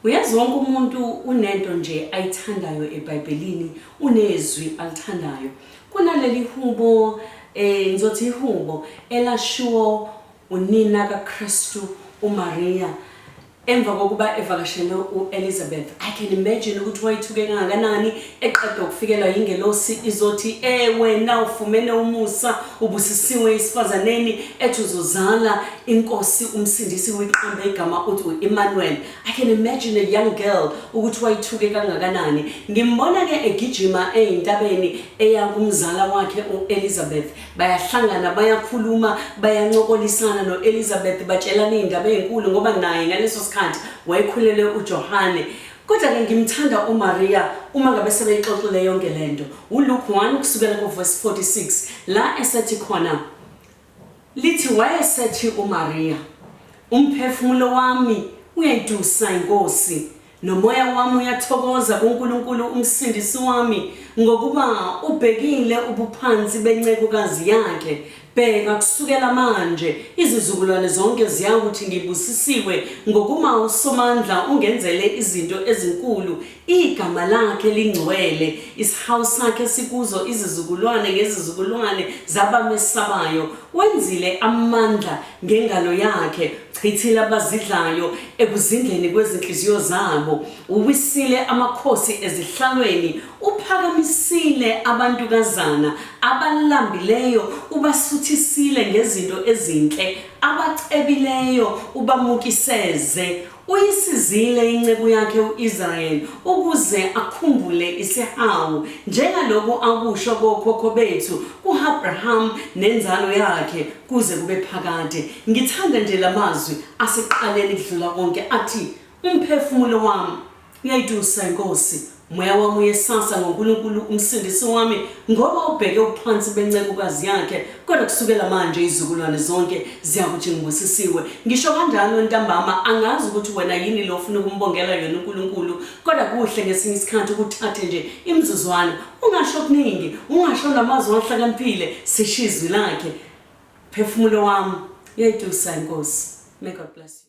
Uyazi wonke umuntu unento nje ayithandayo eBhayibhelini, unezwi alithandayo. Kunaleli hubo eh ngizothi ihubo elashiwo unina kaKristu uMaria emva kokuba evakashele u-Elizabeth. I can imagine ukuthi wayethuke kangakanani eqeda ukufikelwa yingelosi izothi eh wena ufumene umusa ubusisiwe esifazaneni ethi uzozala inkosi umsindisi uyiqambe igama uthi u-Emmanuel. I can imagine a young girl ukuthi wayithuke kangakanani. Ngimbona ke egijima eyintabeni eya kumzala wakhe uElizabeth. Bayahlangana, bayakhuluma, bayancokolisana noElizabeth, batshelana izindaba ezinkulu ngoba naye ngaleso sikhathi wayekhulelwe uJohane. Kodwa ke ngimthanda uMaria uma ngabe sebeyixoxile yonke lento. ULuke 1 kusukela ku verse 46 la esethi khona Lithi wayesethi uMariya, Umphefumulo wami uyayitusa iNkosi, nomoya wami uyathokoza kuNkulunkulu uMsindisi wami, ngokuba ubhekile ubuphansi bencekukazi yakhe. Bheka, kusukela manje izizukulwane zonke ziyakuthi ngibusisiwe, ngokuba uSomandla ungenzele izinto ezinkulu, Igama lakhe lingcwele, isihawu sakhe sikuzo izizukulwane ngezizukulwane zabamesabayo. Wenzile amandla ngengalo yakhe, chithile abazidlayo ekuzindleni kwezinhliziyo zabo. Uwisile amakhosi ezihlalweni, uphakamisile abantukazana, abalambileyo ubasuthisile ngezinto ezinhle, abacebileyo ubamukiseze. Uyisizile inceku yakhe u-Israyeli ukuze akhumbule isihawu, njengalokhu akusho kokhokho bethu, ku-Abrahamu nenzalo yakhe kuze kube phakade. Ngithanda nje la mazwi asekuqaleni kudlula konke athi, Umphefumulo wami uyayitusa iNkosi, Moya wami uyesasa ngoNkulunkulu uMsindisi wami, ngoba ubheke ubuphansi bencekukazi yakhe, kodwa kusukela manje izizukulwane zonke ziyakuthi ngibusisiwe. Ngisho kanjalo ntambama, angazi ukuthi wena yini lo ofuna ukumbongela yona uNkulunkulu, kodwa kuhle ngesinye isikhathi ukuthathe nje imizuzwana, ungasho okuningi, ungasho namazwi ahlakaniphile, sisho izwi lakhe. Phefumulo wami, uyayitusa iNkosi. May God bless you.